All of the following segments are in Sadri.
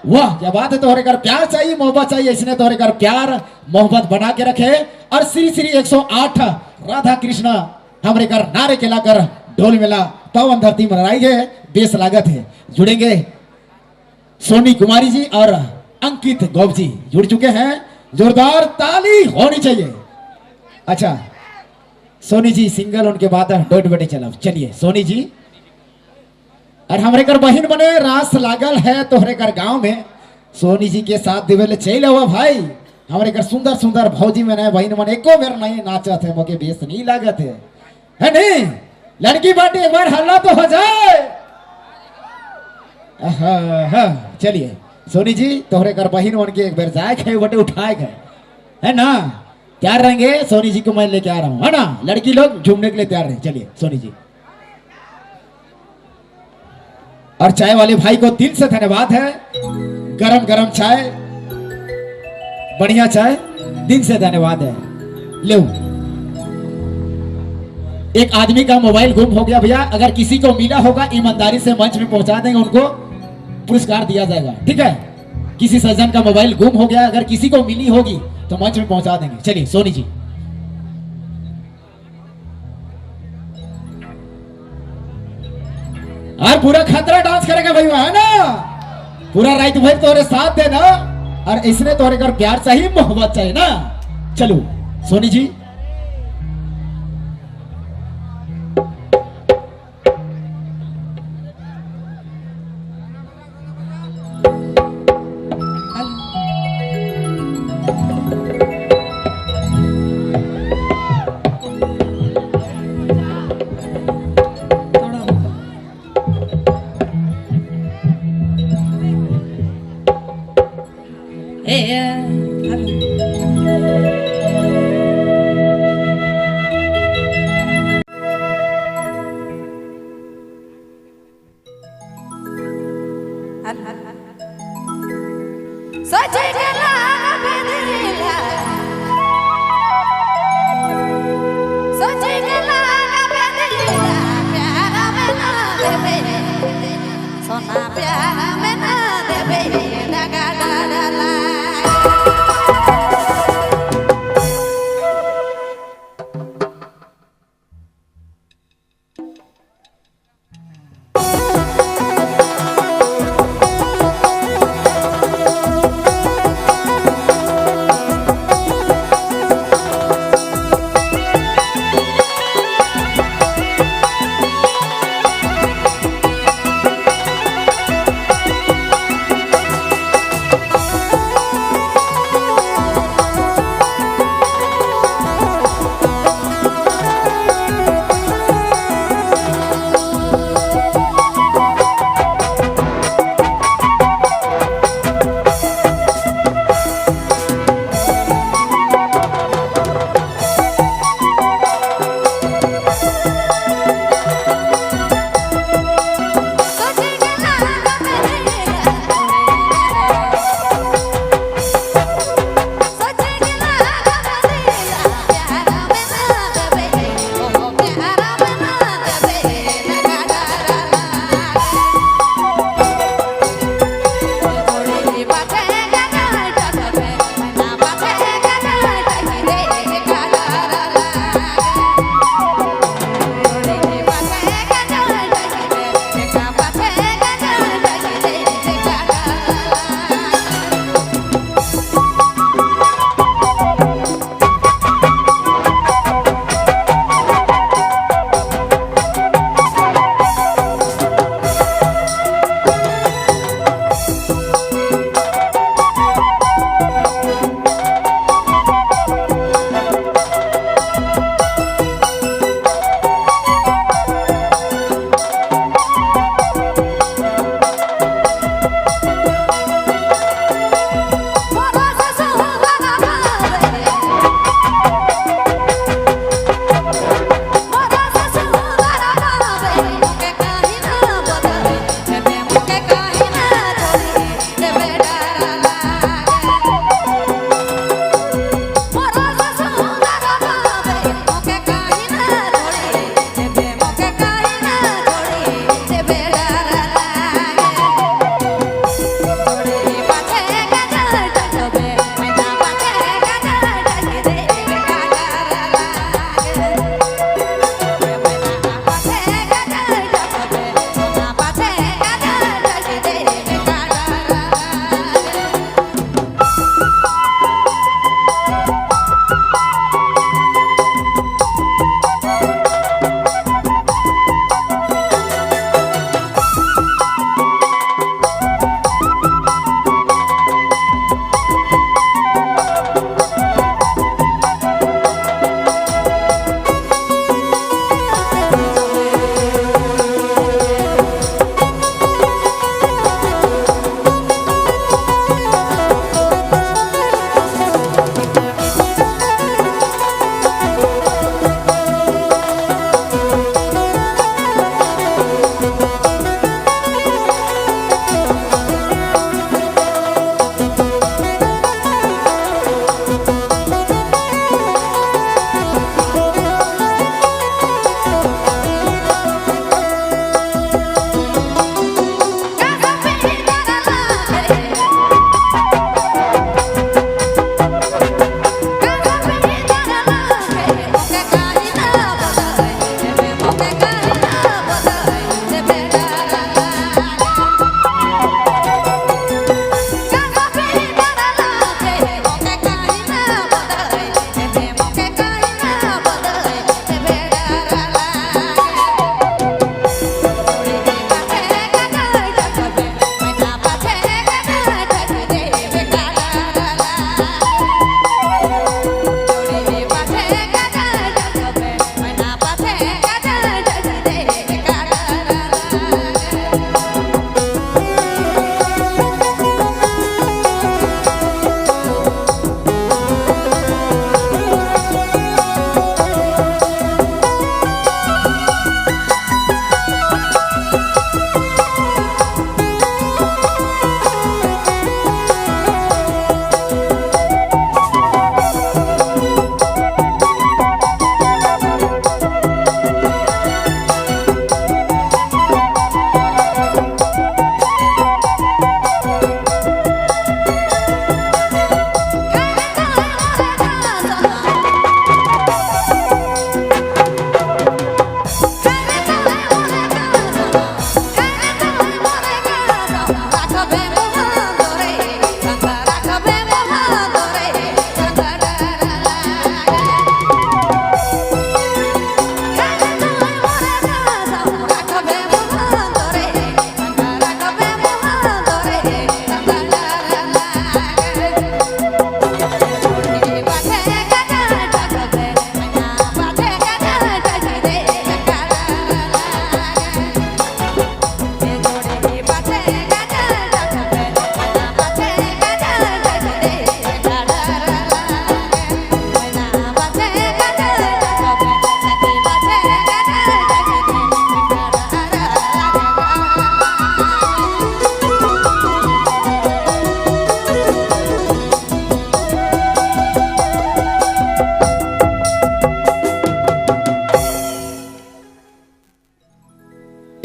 वाह क्या बात है। तोहरे कर प्यार चाहिए, मोहब्बत चाहिए, इसने तोहरे कर प्यार मोहब्बत बना के रखे। और श्री श्री 108 राधा कृष्ण हमरे कर नारे के लाकर ढोल मेला पवन धरती मनाई गए, बेस लागत है। जुड़ेंगे सोनी कुमारी जी और अंकित गौब जी जुड़ चुके हैं, जोरदार ताली होनी चाहिए। अच्छा सोनी जी सिंगल, उनके बाद डोट बेटे चला। चलिए सोनी जी और हमरे कर बहिन बने रास लागल है तोहरे कर गांव में, सोनी जी के साथ देवे ले चल हुआ भाई। हमरे कर सुंदर सुंदर भौजी में नए बहिन बने एको बेर नहीं नाचत है, मोके बेस नहीं लागत है नहीं? लड़की बाटी एक बार हल्ला तो हो जाए। चलिए सोनी जी तोहरे कर बहिन बन के एक बार जाए गए बटे उठाए गए है ना, तैयार रहेंगे। सोनी जी को मैं लेके आ रहा हूं, है ना, लड़की लोग झूमने के लिए तैयार रहे। चलिए सोनी जी और चाय वाले भाई को दिल से धन्यवाद है, गरम गरम चाय, बढ़िया चाय, दिल से धन्यवाद है। लो एक आदमी का मोबाइल गुम हो गया भैया, अगर किसी को मिला होगा ईमानदारी से मंच में पहुंचा देंगे, उनको पुरस्कार दिया जाएगा। ठीक है, किसी सज्जन का मोबाइल गुम हो गया, अगर किसी को मिली होगी तो मंच में पहुंचा देंगे। चलिए सोनी जी। और पूरा खतरा डांस करेगा भाई, है ना, पूरा रात भर तोरे साथ देना, और इसने तोरे कर प्यार चाहिए मोहब्बत चाहिए ना। चलो सोनी जी।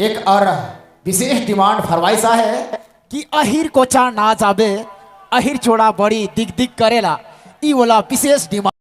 एक और विशेष डिमांड फरमाइशा है कि अहिर कोचा ना जाबे, अहिर चोड़ा बड़ी दिग दिग करेला, ई वाला विशेष डिमांड।